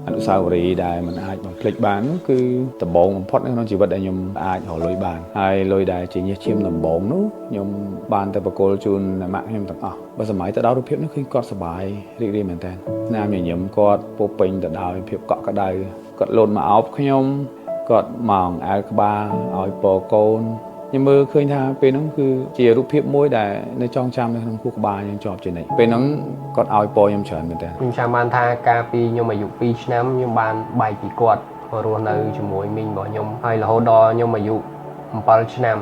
អនុស្សាវរីយ៍ដែលមិនអាចបំភ្លេចបាននោះគឺដំបូងបំផុតនៅក្នុងជីវិតដែលខ្ញុំអាចរកលុយបានហើយលុយដែលជាញើសឈាមដំបូងនោះខ្ញុំបានទៅប្រគល់ជូនម៉ាក់ខ្ញុំទាំងអស់បើសម័យទៅដល់រូបភាពនោះឃើញគាត់សប្បាយរីករាយមែនតើស្នាមញញឹមគាត់ពោពេញទៅដោយភាពកក់ក្ដៅគាត់លោតមកអោបខ្ញុំគាត់មកអែលក្បាលឲ្យពរកូនខ្ញុំមើលឃើញថាពេលហ្នឹងគឺជារូបភាពមួយដែលនៅចងចាំនៅក្នុងខួរក្បាលខ្ញុំជាប់ជានិច្ចពេលហ្នឹងគាត់ឲ្យពរខ្ញុំច្រើនមែនតើ ខ្ញុំចាំបានថាកាលពីខ្ញុំអាយុ2ឆ្នាំខ្ញុំបានបែកពីគាត់មករស់នៅជាមួយមីងរបស់ខ្ញុំហើយរហូតដល់ខ្ញុំអាយុ7ឆ្នាំ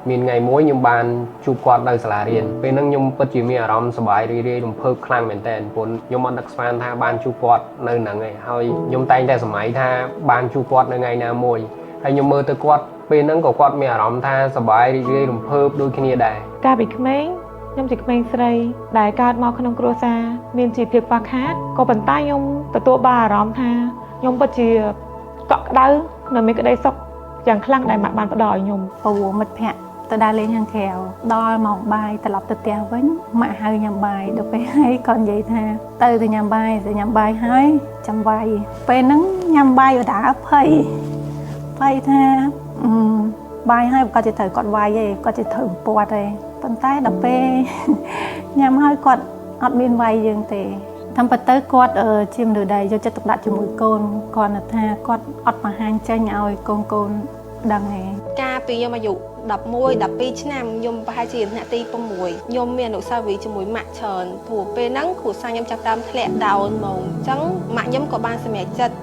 មានថ្ងៃមួយខ្ញុំបានជួបគាត់នៅសាលារៀនពេលហ្នឹងខ្ញុំពិតជាមានអារម្មណ៍សប្បាយរីករាយរំភើបខ្លាំងមែនទែនព្រោះខ្ញុំអត់នឹកស្មានថាបានជួបគាត់នៅហ្នឹងឯងហើយខ្ញុំតែងតែសម័យថាបានជួបគាត់នៅថ្ងៃណាមួយហើយខ្ញុំមើលទៅគាត់ពេលហ្នឹងក៏គាត់មានអារម្មណ៍ថាសប្បាយរីករាយរំភើបដូចគ្នាដែរ កាលពីក្មេងខ្ញុំជាក្មេងស្រីដែលកើតមកក្នុងគ្រួសារមានជីវភាពខ្វះខាតក៏ប៉ុន្តែខ្ញុំទទួលបានអារម្មណ៍ថាខ្ញុំពិតជាកក់ក្ដៅនិងមានក្តីសុខយ៉ាងខ្លាំងដែលម៉ាក់បានផ្ដល់ឲ្យខ្ញុំ ពូមិត្តភ័ក្តិទៅដើរលេងខាងក្រៅដល់ម៉ោងបាយត្រឡប់ទៅផ្ទះវិញម៉ាក់ហៅញ៉ាំបាយដល់ពេលហើយគាត់និយាយថាទៅទៅញ៉ាំបាយទៅញ៉ាំបាយហើយចាំវាយពេលហ្នឹងញ៉ាំបាយបដាភ័យភ័យថាអឺបាយហើយគាត់จะត្រូវគាត់វាយឯងគាត់จะត្រូវពាត់ឯងប៉ុន្តែដល់ពេល ញ៉ាំហើយគាត់អត់មានវាយយើងទេតាមពិតទៅគាត់ជាមនុស្សដែលយកចិត្តទុកដាក់ជាមួយកូនគាត់ថាគាត់អត់បង្ហាញចេញឲ្យកូនកូនដឹងឯង កាលពីខ្ញុំអាយុ11 12ឆ្នាំខ្ញុំប្រហែលជាថ្នាក់ទី6ខ្ញុំមានអនុស្សាវរីយ៍ជាមួយម៉ាក់ច្រើនព្រោះពេលហ្នឹងគ្រួសារខ្ញុំចាប់ផ្ដើមធ្លាក់ down ហ្មងអញ្ចឹងម៉ាក់ខ្ញុំក៏បានសម្រេចចិត្ត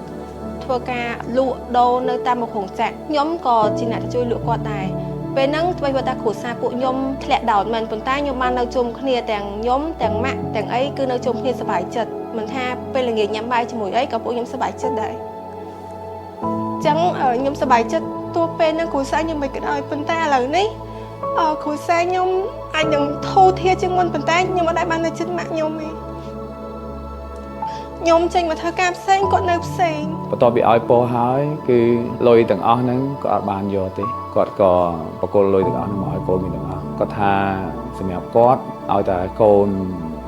ធ្វើការលក់ដូរនៅតាមមុខរោងចក្រខ្ញុំក៏ជាអ្នកទៅជួយលក់គាត់ដែរពេលហ្នឹងថ្មីបើថាគ្រួសារពួកខ្ញុំធ្លាក់ down មែនប៉ុន្តែខ្ញុំបាននៅជុំគ្នាទាំងខ្ញុំទាំងម៉ាក់ទាំងអីគឺនៅជុំគ្នាសប្បាយចិត្តមិនថាពេលល្ងាចញ៉ាំបាយជាមួយអីក៏ពួកខ្ញុំសប្បាយចិត្តដែរអញ្ចឹងខ្ញុំសប្បាយចិត្តទោះពេលហ្នឹងគ្រួសារខ្ញុំមិនក៏ដោយប៉ុន្តែឥឡូវនេះអឺគ្រួសារខ្ញុំអាចនឹងធូរធារជាងមុនប៉ុន្តែខ្ញុំអត់ដែលបាននៅជិតម៉ាក់ខ្ញុំទេខ្ញុំចេញមកធ្វើការផ្សេងគាត់នៅផ្សេង បន្ទាប់ពីឲ្យពរហើយគឺលុយទាំងអស់ហ្នឹងក៏អត់បានយកទេគាត់ក៏ប្រគល់លុយទាំងអស់ហ្នឹងមកឲ្យកូនមានទាំងអស់គាត់ថាសម្រាប់គាត់ឲ្យតែកូន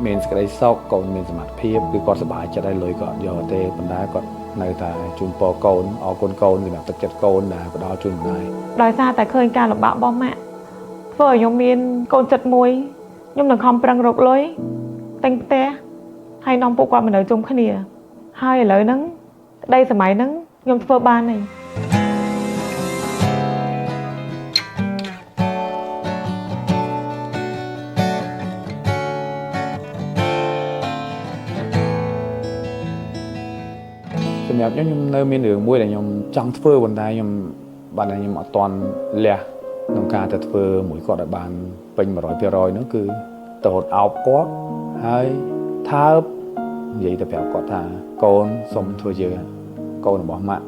មានសេចក្តីសុខកូនមានសមត្ថភាពគឺគាត់សប្បាយចិត្តហើយលុយក៏អត់យកទេប៉ុន្តែគាត់នៅតែជូនពរកូនអរគុណកូនសម្រាប់ទឹកចិត្តកូនដែលផ្ដល់ជូនម្ដាយ ដោយសារតែឃើញការលំបាករបស់ម៉ាក់ធ្វើឲ្យខ្ញុំមានកូនចិត្តមួយខ្ញុំនឹងខំប្រឹងរកលុយទិញផ្ទះហើយនាំពួកគាត់មកនៅជុំគ្នា ហើយឥឡូវហ្នឹងក្តីសម័យហ្នឹងខ្ញុំធ្វើបានហើយ សម្រាប់ខ្ញុំខ្ញុំនៅមានរឿងមួយដែលខ្ញុំចង់ធ្វើប៉ុន្តែខ្ញុំបានតែខ្ញុំអត់ទាន់លះក្នុងការទៅធ្វើមួយគាត់ឲ្យបានពេញ100%នោះគឺទៅរត់អោបគាត់ហើយថើបនិយាយទៅប្រាប់គាត់ថាកូនសុំធ្វើជាកូនរបស់ម៉ាក់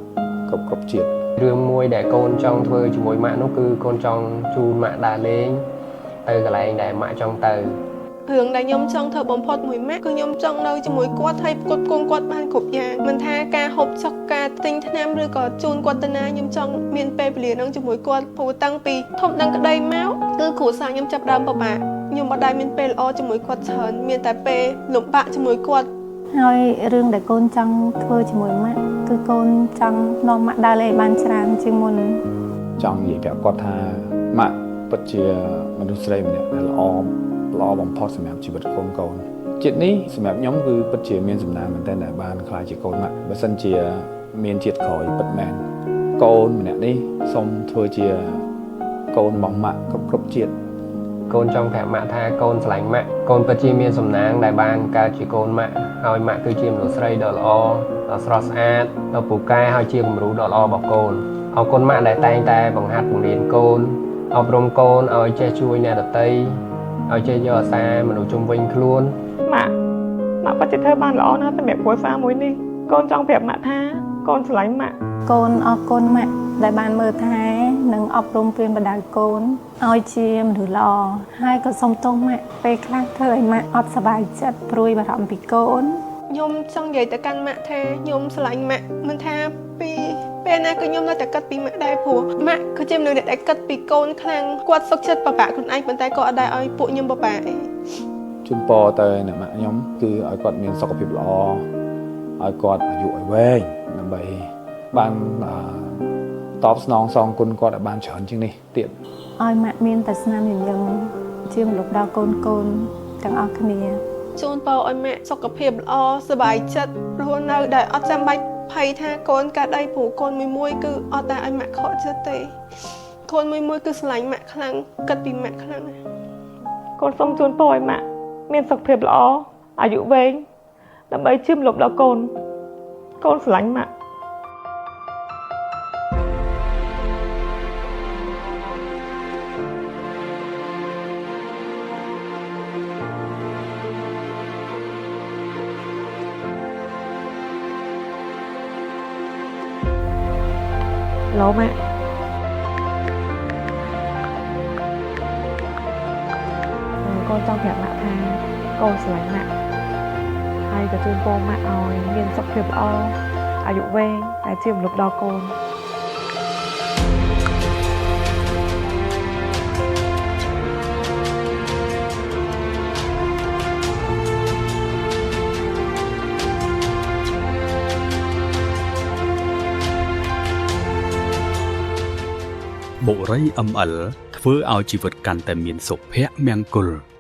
គ្រប់គ្រប់ជាតិ រឿងមួយដែលកូនចង់ធ្វើជាមួយម៉ាក់នោះគឺកូនចង់ជូនម៉ាក់ដើរលេងទៅកន្លែងដែលម៉ាក់ចង់ទៅ រឿងដែលខ្ញុំចង់ធ្វើបំផុតមួយម៉ាក់គឺខ្ញុំចង់នៅជាមួយគាត់ហើយផ្គត់ផ្គង់គាត់បានគ្រប់យ៉ាងមិនថាការហូបចុកការទិញថ្នាំឬក៏ជូនគាត់ទៅណាខ្ញុំចង់មានពេលវេលានឹងជាមួយគាត់ព្រោះតាំងពីធំដឹងក្តីមកគឺគ្រួសារខ្ញុំចាប់ផ្ដើមពិបាកខ្ញុំមិនដែលមានពេលល្អជាមួយគាត់ច្រើនមានតែពេលលំបាកជាមួយគាត់ ហើយរឿងដែលកូនចង់ធ្វើជាមួយម៉ាក់គឺកូនចង់នាំម៉ាក់ដើរលេងឲ្យបានច្រើនជាងមុន ចង់និយាយប្រាប់គាត់ថាម៉ាក់ពិតជាមនុស្សស្រីម្នាក់ដែលល្អល្អបំផុតសម្រាប់ជីវិតកូនកូនជាតិនេះសម្រាប់ខ្ញុំគឺពិតជាមានសំណាងមែនទែនដែលបានក្លាយជាកូនម៉ាក់បើសិនជាមានជាតិក្រោយពិតមែនកូនម្នាក់នេះសូមធ្វើជាកូនរបស់ម៉ាក់គ្រប់គ្រប់ជាតិ កូនចង់ប្រាប់ម៉ាក់ថាកូនស្រឡាញ់ម៉ាក់កូនពិតជាមានសំណាងដែលបានកើតជាកូនម៉ាក់ហើយម៉ាក់គឺជាមនុស្សស្រីដ៏ល្អដ៏ស្រស់ស្អាតដ៏ពូកែហើយជាគំរូដ៏ល្អរបស់កូន អរគុណម៉ាក់ដែលតែងតែបង្ហាត់បង្រៀនកូនអប់រំកូនឲ្យចេះជួយអ្នកដទៃឲ្យចេះយកអាសាមនុស្សជុំវិញខ្លួន ម៉ាក់ម៉ាក់ពិតជាធ្វើបានល្អណាស់សម្រាប់គ្រួសារមួយនេះកូនចង់ប្រាប់ម៉ាក់ថាកូនស្រឡាញ់ម៉ាក់ កូនអរគុណម៉ាក់ដែលបានមើលថែនិងអប់រំប្រៀនប្រដៅកូនឲ្យជាមនុស្សល្អហើយក៏សូមទោសម៉ាក់ពេលខ្លះធ្វើឲ្យម៉ាក់អត់សប្បាយចិត្តព្រួយបារម្ភពីកូន ខ្ញុំចង់និយាយទៅកាន់ម៉ាក់ថាខ្ញុំស្រឡាញ់ម៉ាក់មិនថាពីពេលណាក៏ខ្ញុំនៅតែគិតពីម៉ាក់ដែរព្រោះម៉ាក់គឺជាមនុស្សដែលគិតពីកូនខ្លាំងគាត់សុខចិត្តពិបាកខ្លួនឯងប៉ុន្តែក៏អត់ដែលឲ្យពួកខ្ញុំពិបាកឯង ជូនពរទៅអ្នកម៉ាក់ខ្ញុំគឺឲ្យគាត់មានសុខភាពល្អឲ្យគាត់អាយុឲ្យវែងដើម្បីបានតបស្នងសងគុណគាត់ឲ្យបានច្រើនជាងនេះទៀត ឲ្យម៉ាក់មានតែស្នាមញញឹមជាមលុបដល់កូនកូនទាំងអស់គ្នា ជូនពរឲ្យម៉ាក់សុខភាពល្អសប្បាយចិត្តរស់នៅដែលអត់ចាំបាច់ភ័យថាកូនកាត់អីព្រោះកូនមួយមួយគឺអត់ដែលឲ្យម៉ាក់ខកចិត្តទេកូនមួយមួយគឺស្រឡាញ់ម៉ាក់ខ្លាំងគិតពីម៉ាក់ខ្លាំងណាស់ កូនសូមជូនពរឲ្យម៉ាក់មានសុខភាពល្អអាយុវែងដើម្បីជាមលុបដល់កូនកូនស្រឡាញ់ម៉ាក់ ឡូម៉ាក់កូនចង់ប្រាប់ម៉ាក់ថាកូនស្រឡាញ់ម៉ាក់ហើយក៏ជូនពរម៉ាក់ឲ្យមានសុខភាពល្អអាយុវែងដែលជាមលុបដល់កូន បុរី ML ធ្វើឲ្យជីវិតកាន់តែមានសុភមង្គល។